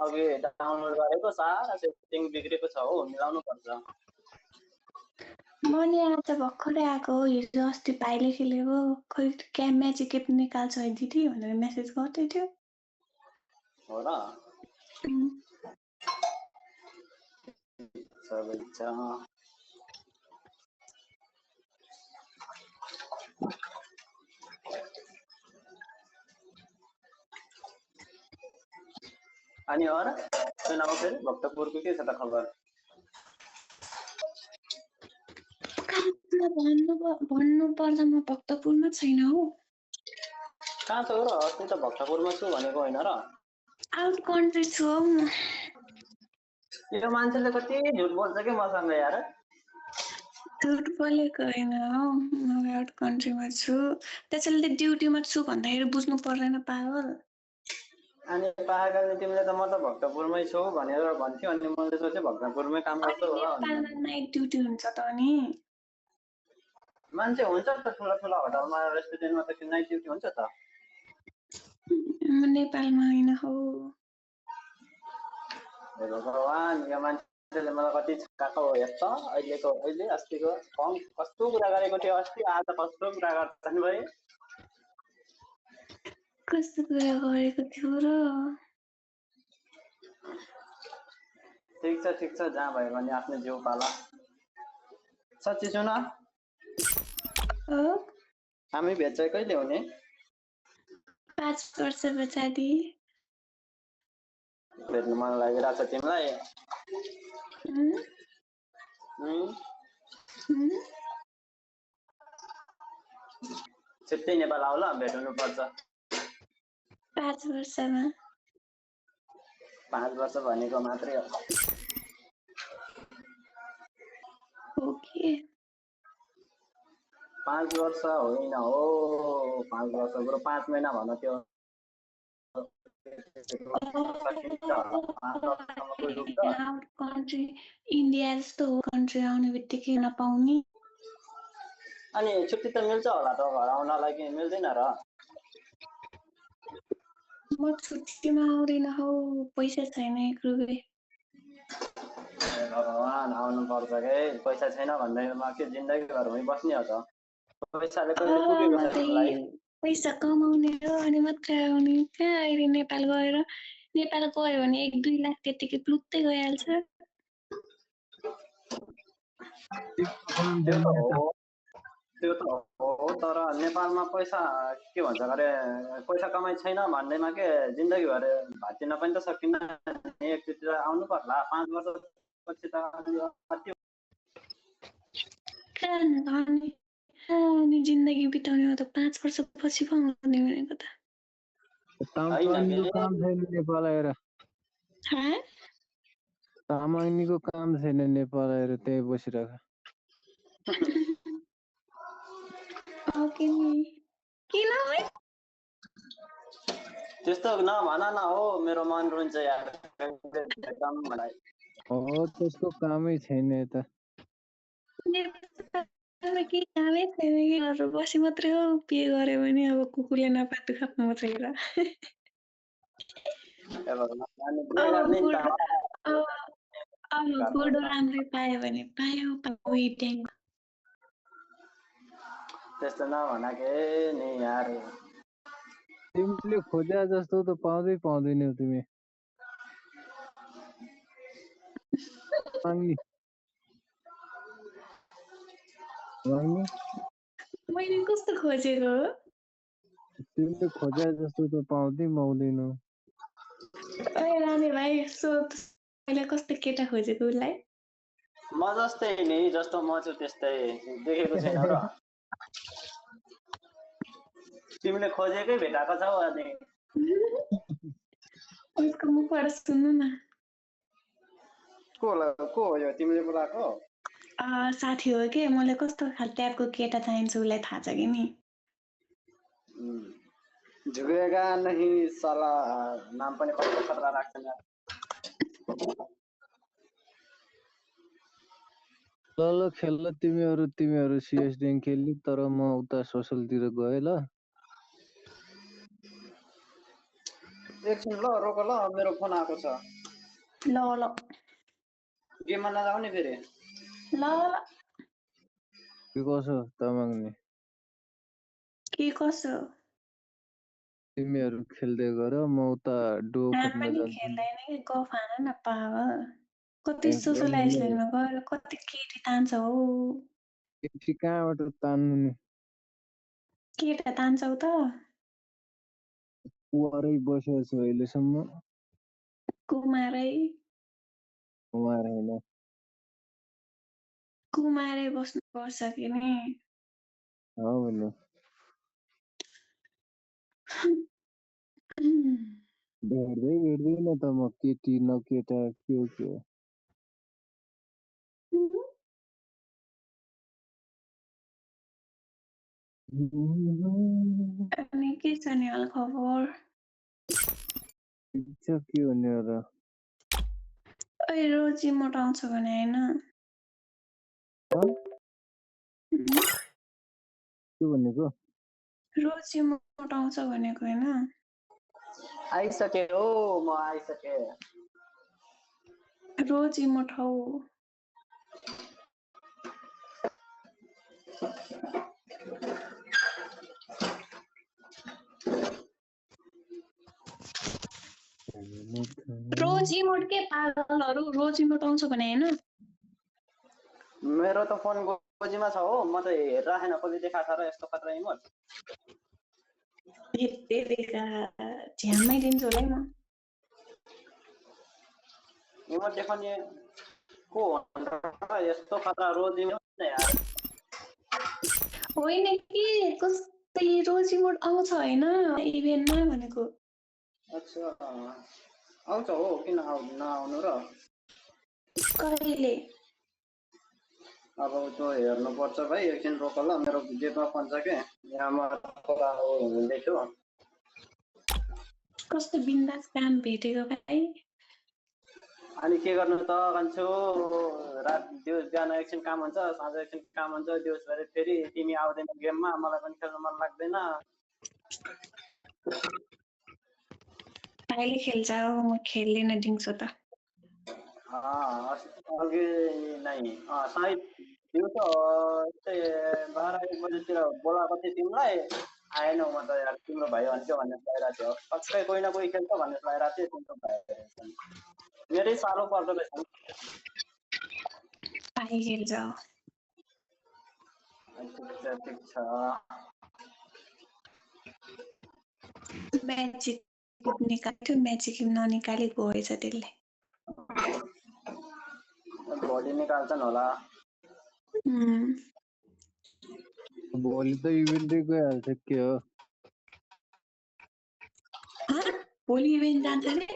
अघि डाउनलोड गरेको सारा सेटिङ बिग्रेको छ हो, मिलाउनु पर्छ। मैले आज भर्खरै आएको हो, हिजो अस्ति भाइले खेलेको, खोइ क्या म्याजिक एप निकाल्छ है दिदी भनेर मेसेज गर्दै थियो। हो र सबै छ। अनि अरू सुनाऊ फेरि भक्तपुरको के छ त खबर? भन्नु पर्दा म भक्तपुरमा छैन हो। कहाँ छौ र? अस्ति त भक्तपुरमा छु भनेको होइन र? आउट कन्ट्री छु हौ म। यो मान्छेले कति झुट बोल्छ कि मसँग यार। झुट बोलेको होइन हौ, म आउट कन्ट्रीमा छु। त्यसैले ड्युटीमा छु भन्दाखेरि बुझ्नु पर्दैन पागल। अनि पागल तिमीले त म त भक्तपुरमै छु भनेर भन्थ्यो, अनि मैले सोचेँ भक्तपुरमै काम गर्छौ होला। नेपालमा नाइट ड्युटी हुन्छ त नि। मान्छे हुन्छ त ठुला ठुला होटलमा रेस्टुरेन्टमा त नाइट ड्युटी हुन्छ त। नेपालमा होइन हौ। भगवान्, यो मान्छेले मलाई कति छक्काएको हो यस्तो। अहिले अस्तिको कस्तो कुरा गरेको थियो अस्ति, आज कस्तो कुरा गर्छन् भाइ। कस्तो कुरा गरेको थियो र? ठिक छ जहाँ भयो भने आफ्नो जिउ पाला। साँच्ची सुन, हामी भेट चाहिँ कहिले हुने? 5 वर्ष पछाडि। भेट्नु मन लागिरहेछ तिमीलाई? छिट्टै नेपाल आऊ ल, भेट्नु पर्छ। 5 वर्षमा। 5 वर्ष भनेको मात्रै हो। ओके 5 वर्ष होइन हो, 5 वर्ष बरु 5 महिना भन त्यो। आउट कन्ट्री इन्डिया जस्तो हो कन्ट्री आउने बित्तिकै नपाउने। अनि छुट्टी त मिल्छ होला त घर आउनलाई, कि मिल्दैन र? म छुट्टीमा आउँदिन हौ, पैसा छैन 1 रुपैयाँ। भगवान्, आउनु पर्छ के। पैसा छैन भन्दैमा के जिन्दगीभर उहीँ बस्ने हो त? पैसाले कहिले पुगेको छ तिमीलाई? पैसा कमाउने हो अनि मात्रै आउने। कहाँ अहिले नेपाल गयो भने 1-2 लाख त्यतिकै प्लुत्तै गइहाल्छ। त्यो त हो, तर नेपालमा पैसा के भन्छ अरे, पैसा कमाइ छैन भन्दैमा के जिन्दगीभर भाँचिन पनि त सकिन्न। एकचोटि आउनु पर्ला। 5 वर्षपछि त अनि जिन्दगी बिताउने हो त 5 वर्षपछि पो आउने भनेको त। तामाङनीको काम छैन नेपाल आएर। तामाङनीको काम छैन नेपाल आएर त्यही बसिरहेको। किन त्यस्तो नभन न हो, मेरो मन रुन्छ यार। हो त्यसको कामै छैन यता। के कामै छैन कि घरमा बसी मात्रै हो, बिहे गऱ्यो भने अब कुकुरले नपातु खाप्नु मात्रै हो। गोडो राम्रै पायो भने पायो त्यस्तो नभन के नि यार। तिमीले खोजे जस्तो त पाउँदैनौ तिमी। मैले कस्तो खोजेको? तिमीले खोजे जस्तो त पाउँदैनौ। ओए रानी भाइ, सोध मैले कस्तो केटा खोजेको उसलाई? म जस्तै नि, जस्तो म छु त्यस्तै। देखेको छैन र? तिमीले खोजेकै भेटाएको छौ। अनि उसको मुखबाट सुन्नु न। को हो यो तिमीले बोलाएको? साथी हो के, मलाई कस्तो खाले टाइपको केटा चाहिन्छ उसलाई थाहा छ कि नि। झुकेगा नहीं साला, नाम पनि कस्तो खतरा राख्छन्। ल खेल्न तिमीहरू सीएसडी खेल्नु, तर म उता सोसलतिर गएँ ल। एकछिन ल रोक ल मेरो फोन आएको छ ल ल गेममा नजाउने फेरि ल ल के कसो तामाङले के कसो तिमीहरू खेल्दै गर म उता डुओ हामी खोज्न पनि जान्छु खेल्दैन कि गफ हान न पाव कति सोसल होइन आइसल्यान्डमा गएर कति केटी तान्छ हो केटी कहाँबाट तान्नु नि केटा तान्छौ त पुवारै बसेको छु अहिलेसम्म कुमारै उहाँ होइन कुमारै बस्नुपर्छ कि नि हो भने भेट्दैन त म केटी न केटा के हो अनि के छ नि हाल खबर के भन्ने र ओइ रोजी मोटाउँछ भने होइन के भनेको रोजी मोटाउँछ भनेको होइन आइसके हो म आइसके रोजी मोटाउ रोजी मोट के पागलहरू रोजी मोटाउँछ भने होइन मेरो त फोन गोजीमा छ हो म त हेरिराखेन कसले देखाएको छ र यस्तो खतरा इमोट हेत्तेरिका झ्याम्मै दिन्छु होला है म इमोट देखाउने को हो यस्तो खतरा रोज इमोट यार होइन कि कस्तै रोजी मोट आउँछ होइन इभेन्टमा भनेको अच्छा आउँछ हो किन नआउनु र कहिले अब त्यो हेर्नुपर्छ भाइ एकछिन रोक ल मेरो जेबमा फोन छ के यहाँ म हिँड्दैछु कस्तो बिन्दास काम भेटेको भाइ अनि के गर्नु त कान्छु रात दिउँस बिहान एकछिन काम हुन्छ साँझ एकछिन काम हुन्छ दिउँसभरि फेरि तिमी आउँदैन गेममा मलाई पनि खेल्न मन लाग्दैन भाइले खेल्छ हो म खेल्दिन दिउँसो त अघि नै सायद दिउँसो यस्तै 12-1 बजीतिर बोलाएको थिएँ तिमीलाई आएनौ म त यार तिम्रो भाइ भन्थ्यो भन्ने लागिरहेको थियो पक्कै कोही न कोही खेल्छ भन्ने लागिरहेको थियो तिम्रो भाइ मेरै साह्रो पर्दो रहेछ भाइ खेल्छ ठिक छ म्याजिक निकाल्थ्यो म्याजिक ननिकाली गएछ त्यसले भोलि निकाल्छन् होला भोलि त इभेन्टै गइहाल्छ के हो भोलि इभेन्ट जान्छ रे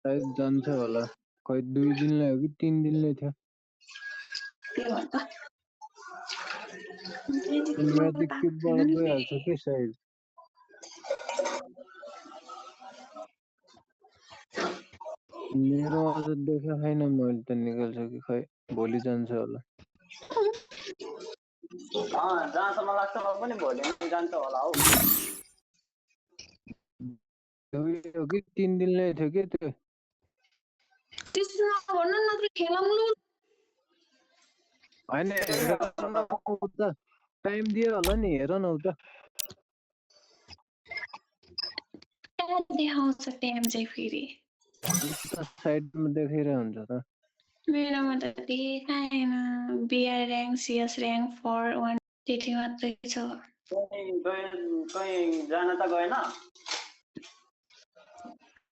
सायद जान्छ होला खै 2 दिनलाई हो कि 3 दिनलाई थियो के भन्छ म्याजिक क्युबबाट गइहाल्छ के सायद मेरो अझ देखा छैन मैले त निकाल्छ कि खै भोलि जान्छ होला जहाँसम्म लाग्छ म पनि भोलि नै जान्छ होला हौ हो कि 3 दिनलाई थियो के त्यो त्यस्तो नभन्नु नत्र खेलाउनु होइन हेर न उता टाइम दियो होला नि हेर न उता कहाँ देखाउँछ टाइम चाहिँ फेरि उता साइडमा देखाइरहेको हुन्छ त मेरोमा त देखाएन बिआर ऱ्याङ्क सिएस ऱ्याङ्क 4-1 त्यति मात्रै छ कहीँ जान त गएन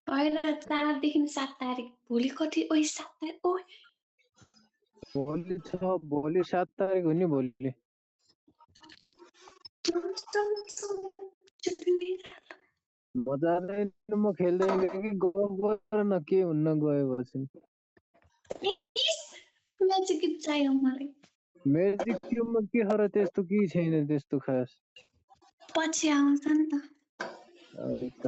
होइन 4 देखि 7 तारिक भोलि कति 7 तारिक भोलि 7 तारिक हो नि भोलि मजा आएन म खेल्दैन कि गएर न के हुन्न गएपछि म्याजिक चाहियो मलाई म्याजिक क्युबमा के खर त्यस्तो केही छैन त्यस्तो खास पछि आउँछ नि त त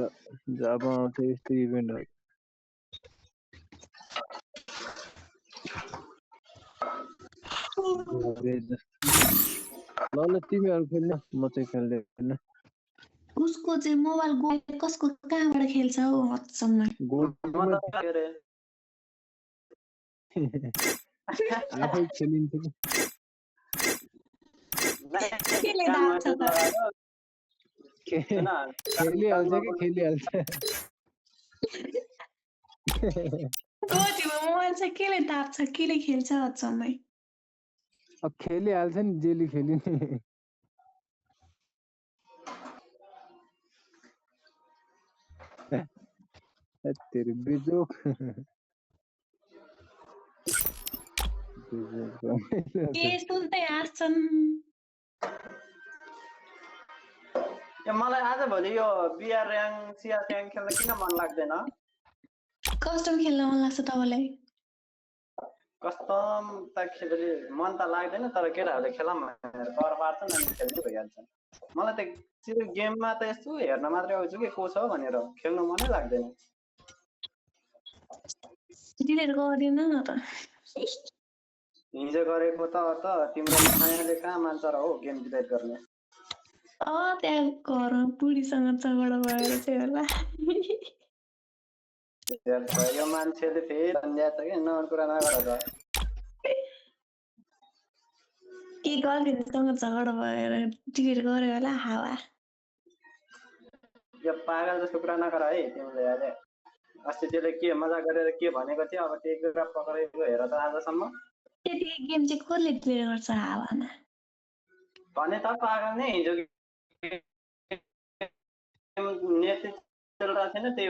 जब आउँछ यस्तो इभेन्टहरू ल तिमीहरू खेल्न म चाहिँ खेल्दैन उसको चाहिँ मोबाइल गयो कसको कहाँबाट खेल्छ हौ हदसम्म म गोलीमा त के अरे आफै खेलिन्छ कि केले काम दाब्छ त लगाएर खे- सुन खेलिहाल्छ कि खेलिहाल्छ गोजीमा मोबाइल छ केले दाब्छ केले खेल्छ हदसम्मै अब खेलिहाल्छ नि जेली खेलिने तेरो बिजोक के सुन्दै हाँस्छन् मलाई आजभोलि यो बिआर र्याङ्क सिआर र्याङ्क खेल्न किन मन लाग्दैन कस्टम खेल्न मन लाग्छ तपाईँलाई कस्टम त खेल्ने मन त लाग्दैन तर केटाहरूले खेला डर पार्छन् अनि खेल्नै भइहाल्छ मलाई त गेममा त यस्तो हेर्न मात्रै आउँछु कि को छ भनेर खेल्नु मनै लाग्दैन डिलिट गरिदिनु न त हिजो गरेको त तिम्रो मायाले कहाँ मान्छ र हो गेम डिलिट गर्ने त्यहाँ घरमा बुढीसँग झगडा भएर चाहिँ होला यो मान्छेले फेरि भन्दैछ कि नहुने कुरा नगर त के गर्लफ्रेन्डसँग झगडा भएर डिलिट गर्यो होला हावा यो पागल जस्तो कुरा नगर है तिमीले अहिले अस्ति त्यसले के मजा गरेर के भनेको थियो अब त्यही कुरा पक्रेको हेर त आजसम्म त्यतिकै गेम चाहिँ कसले डिलिट गर्छ हावामा भने त पागल नै हिजो नेट चलिरहेको थिएन त्यही